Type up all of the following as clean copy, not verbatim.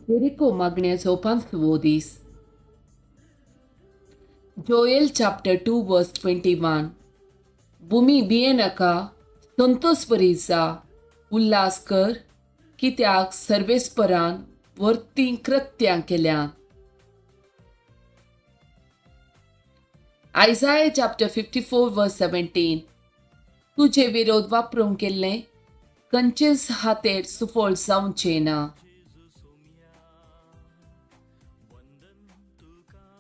Jericho मागण्याचो पांचवो दीस. Joel chapter 2 verse 21. भुमी भियेनाका, संतोस बरी जा, उल्हास कर, कित्याक सर्वेस्परान वर्ती कृत्यां केल्यांत. Isaiah chapter 54 verse 17. तुजे विरोध वापरूंक केल्लें खंयचेच हातेर सुफळ जावचें ना.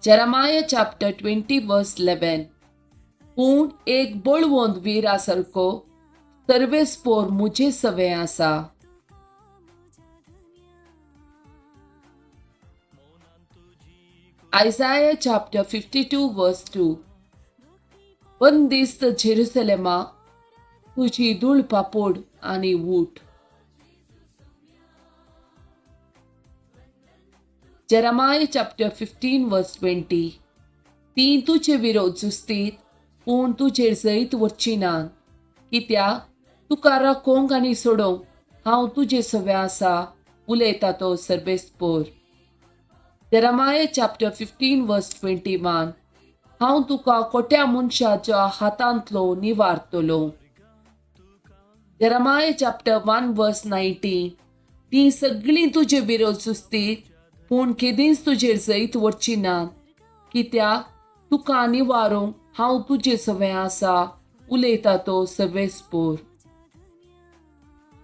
Jeremiah chapter 20 verse 11. पूण एक बळवंत वीरा सारको सर्वेस्पोर मुजे सवें आसा. Isaiah chapter 52 verse 2. बंदिस्त जेरुसलेमा, तुजी धूळ पापोड आनी ऊठ. Jeremiah chapter 15 verse 20. तीं तुजे विरोध झुजतीत, पूण तुजेर जैत वचची ना, कित्याक तुका राखोवंक आनी सोडोवंक हांव तुजे सवें आसा, उलयता तो सर्वेस्पोर. Jeremiah chapter 15 verse 21. हांव तुका खोट्या मनशाच्या हातांतलो निवारतलो. Jeremiah chapter 1 verse 19. तीं सगळीं तुजे विरोध झुजतीत, पूण केदींच तुजेर जैत वचची ना, कित्याक तुका निवारूंक हांव तुजे सवें आसा, उलयता तो सर्वेस्पोर.